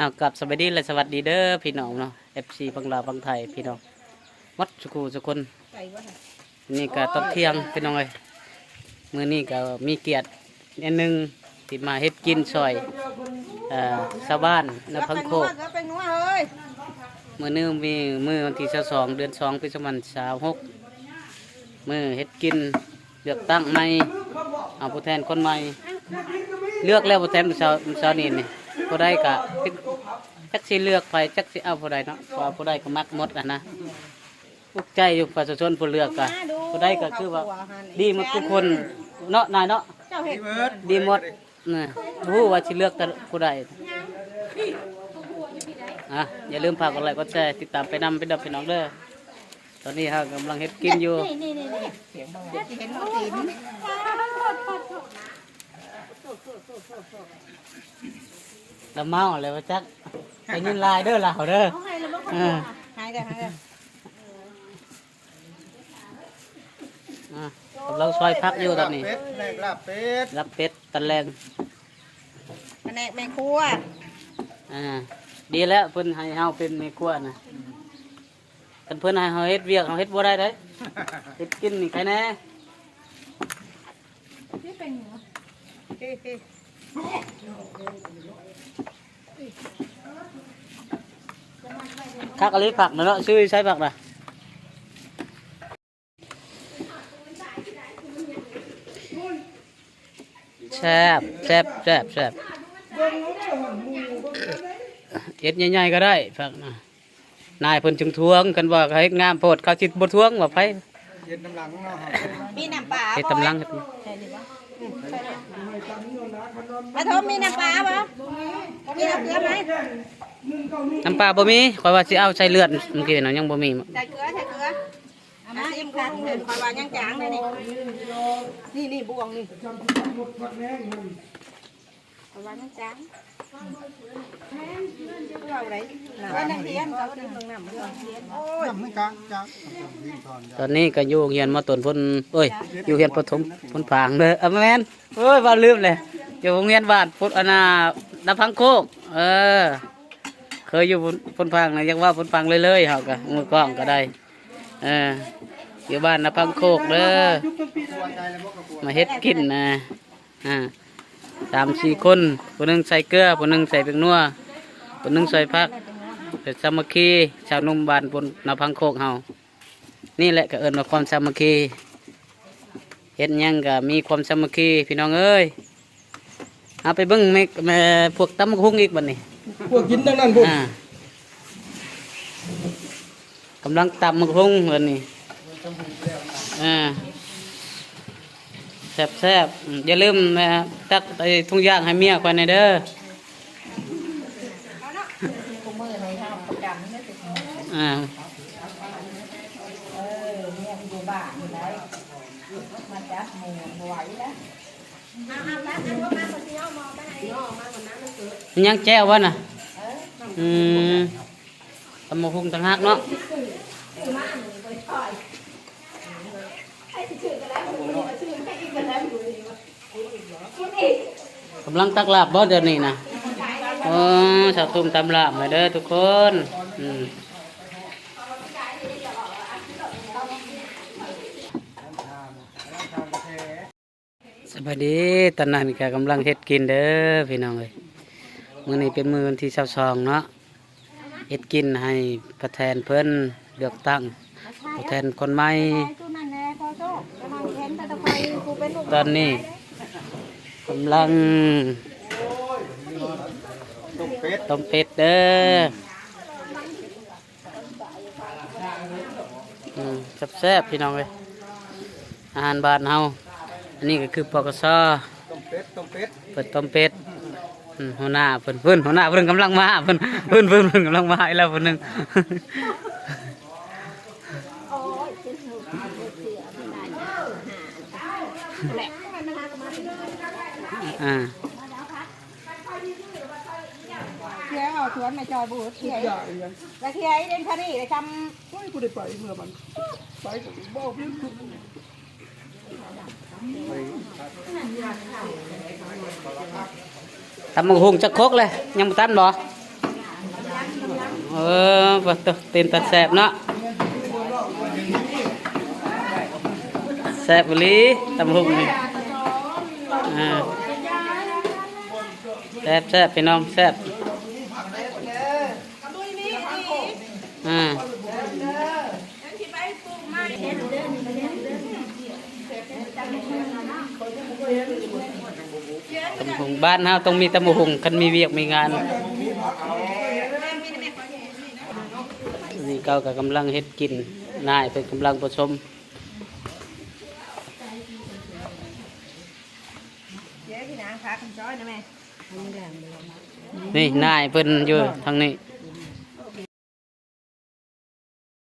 ອ້າວ ກາບສະບາຍດີ ແລະ ສະຫວັດດີເດີພີ່ນ້ອງເນາະ ເອັຟຊີ ຝັ່ງລາວຝັ່ງໄທພີ່ນ້ອງໝົດສູ່ຄູ່ສູ່ຄົນ. ນີ້ກະຕອນທ່ຽງພີ່ນ້ອງເອີຍ, ມື້ນີ້ກະມີກຽດອັນໜຶ່ງທີ່ມາເຮັດກິນຊ່ອຍ ເອີ ຊາວບ້ານນາພັງໂຄກ. ມື້ນີ້ມີມື້ວັນທີຊາວສອງ ເດືອນສອງ ປີສອງພັນຊາວຫົກ ມື້ເຮັດກິນ ເລືອກຕັ້ງໃໝ່ ເອົາຜູ້ແທນຄົນໃໝ່. ເລືອກແລ້ວຜູ້ແທນເຊົ້າ ເຊົ້ານີ້ນີ້ ຜູ້ໃດກະ ຈັກຊິເລືອກໃຜ ຈັກຊິເອົາຜູ້ໃດເນາະ, ເພາະວ່າຜູ້ໃດກະມັກໝົດຫັ້ນນະ. ອຸກໃຈຢູ່ປະຊາຊົນຜູ້ເລືອກກະ ຜູ້ໃດກະຄືວ່າດີໝົດທຸກຄົນເນາະ ນາຍເນາະ. ດີໝົດ ນະ ບໍ່ຮູ້ວ່າຊິເລືອກແຕ່ຜູ້ໃດ. ອ່ະ ຢ່າລືມຝາກກົດໄລກົດແຊ ຕິດຕາມໄປນຳເດີພີ່ນ້ອງເດີ. ຕອນນີ້ເຮົາກຳລັງເຮັດກິນຢູ່. ນີ້ໆໆ ເຫັນບໍ່ຕີນ ລະເມົາແລ້ວວ່າຈັກ. ໄດ້ຍິນຫຼາຍເດີລາວເດີ. ເອົາໃຫ້ລະບໍ່ ເອີ ໃຫ້ເດີ ໃຫ້ເດີ. ອ່າ ກຳລັງຊອຍຜັກຢູ່ຕອນນີ້. ລາບເປັດ ແຜນກລາບເປັດ ລາບເປັດຕອນແລງ ພະແນກແມ່ຄົວ. ອ່າ ດີແລ້ວເພິ່ນໃຫ້ເຮົາເປັນແມ່ຄົວນະ. ຄັນເພິ່ນໃຫ້ເຮົາເຮັດວຽກ ເຮົາເຮັດບໍ່ໄດ້ເດ້. ເຮັດກິນນີ້ໃຄແນ່. ຄັກອີ່ຫຼີຜັກນະເນາະ, ຊື້ໃສຜັກນະ? ແຊບ ແຊບ ແຊບ ແຊບ. ເຮັດໃຫຍ່ໆກະໄດ້ຜັກນະ. ນາຍເພິ່ນຈຶ່ງທວງ ຄັນວ່າເຮັດງາມໂພດ ເຂົາຊິບໍ່ທວງວ່າໃຜ. ເຮັດນຳຫຼັງເນາະ. ມີນ້ຳປາ ເຮັດນຳຫຼັງ. ອາ ໂທ ມີນ້ຳປາບໍ່? ມີນ້ຳເກືອໄໝ? ນ້ຳປາບໍ່ມີ, ຂ້ອຍວ່າຊິເອົາໃສ່ເລືອດມື້ກີ້ນະ ຍັງບໍ່ມີ. ໃສ່ເກືອ ໃສ່ເກືອ. ເອົາມາຊີມກັນ ຂ້ອຍວ່າຍັງຈາງເດ້ນີ້. ນີ້ໆ ບ່ວງນີ້ ເອົາໄວ້ມັນຈາງ. ເອົາໄດ້ ນ້ຳ ນ້ຳ ໂອ້ຍ ນ້ຳມັນຈາງ ຈາງ. ຕອນນີ້ກະຢູ່ໂຮງຮຽນ ມ.ຕົ້ນ ໂພນ ໂອ້ຍ ຢູ່ໂຮງຮຽນປະຖົມໂພນຜາງເດີ. ເອີ ແມ່ນ ໂອ້ຍ ເວົ້າລືມແຫຼະ ຢູ່ໂຮງຮຽນບ້ານພຸ້ນ ອັນນ່າ ນາພັງໂຄກ. ເອີ ເຄີຍຢູ່ໂພນຜາງນະ, ຢາກເວົ້າໂພນຜາງເລີຍໆ ເຮົາກະ ມືກ້ອງກະໄດ້. ເອີ ຢູ່ບ້ານນາພັງໂຄກເດີ ມາເຮັດກິນນະ. ອ່າ ສາມສີ່ຄົນ ຜູ້ໜຶ່ງໃສ່ເກືອ ຜູ້ໜຶ່ງໃສ່ແປ້ງນົວ ຜູ້ໜຶ່ງໃສ່ຜັກ ເປັນສາມັກຄີ ຊາວໜຸ່ມບ້ານໂພນນາພັງໂຄກເຮົາ. ນີ້ແຫຼະກະເອີ້ນວ່າຄວາມສາມັກຄີ, ເຮັດຫຍັງກະມີຄວາມສາມັກຄີພີ່ນ້ອງເອີຍ. ເຮົາໄປເບິ່ງແມ່ ແມ່ ພວກຕຳບັກຫຸ່ງອີກບັດນີ້. ພວກກິນທັງນັ້ນພຸ້ນ. ອ່າ ກຳລັງຕຳບັກຫຸ່ງເພິ່ນນີ້. ອ່າ ແຊບໆ. ຢ່າລືມ ຕັກໄອ້ທຸງຢາງໃຫ້ເມຍຂ້ອຍແດ່ເດີ. ອ່າ ເອີ ເມຍຢູ່ບ້ານໄດ໋ ມາຈັບໝູ່ບໍ່ໄຫວລະ. ຍັງແຈ່ວບໍ່ນະ? ອືມ ຕຳບັກຫຸ່ງຕ່າງຫາກເນາະ. ກຳລັງຕັກລາບບໍ່ດຽວນີ້ນະ? ໂອ້ ສາວຕຸ້ມຕຳລາບໃຫ້ເດີທຸກຄົນ. ອືມ. ສະບາຍດີ, ຕອນນັ້ນກະກຳລັງເຮັດກິນເດີພີ່ນ້ອງເອີຍ. ມື້ນີ້ເປັນມື້ວັນທີຊາວສອງເນາະ, ເຮັດກິນໃຫ້ປະທານເພິ່ນເລືອກຕັ້ງຜູ້ແທນຄົນໃໝ່. ຕອນນີ້ກຳລັງຕົ້ມເປັດເດີ. ອືມ ແຊບໆ ພີ່ນ້ອງເອີຍ ອາຫານບ້ານເຮົາ. ອັນນີ້ກະຄື ປກສ ຕົ້ມເປັດ ຕົ້ມເປັດ ເພິ່ນຕົ້ມເປັດ. ອືມ ຫົວໜ້າເພິ່ນ ເພິ່ນ ຫົວໜ້າເພິ່ນກຳລັງມາ ເພິ່ນ ເພິ່ນ ເພິ່ນ ເພິ່ນກຳລັງມາອີກແລ້ວຜູ້ໜຶ່ງ. ອ່າ ເຂຍເອົາສວນແມ່ຈອຍບໍ່ເຂຍ ແລ້ວເຂຍອີ່ເດນຄາຣີໄດ້ຊຳ. ໂອ້ຍ ບໍ່ໄດ້ໄປເມືອມັນ ໄປກະບໍ່ເພິ່ນ. ຕຳບັກຫຸ່ງຈັກຄົກແລ້ວ ຍັງບໍ່ທັນບໍ່? ເອີ ບໍ່ຕົກ ເປັນຕາແຊບເນາະ ແຊບອີ່ຫຼີ ຕຳຫຸ່ງນີ້ ອ່າ ແຊບໆ ພີ່ນ້ອງ ແຊບ ອ່າ ຕຳຫຸ່ງ ບ້ານເຮົາຕ້ອງມີຕຳຫຸ່ງ ຄັນມີວຽກມີງານ. ນີ້ເຂົາກໍກຳລັງເຮັດກິນ ນາຍເພິ່ນກຳລັງປະຊຸມ ນີ້ນາຍເພິ່ນຢູ່ທາງນີ້.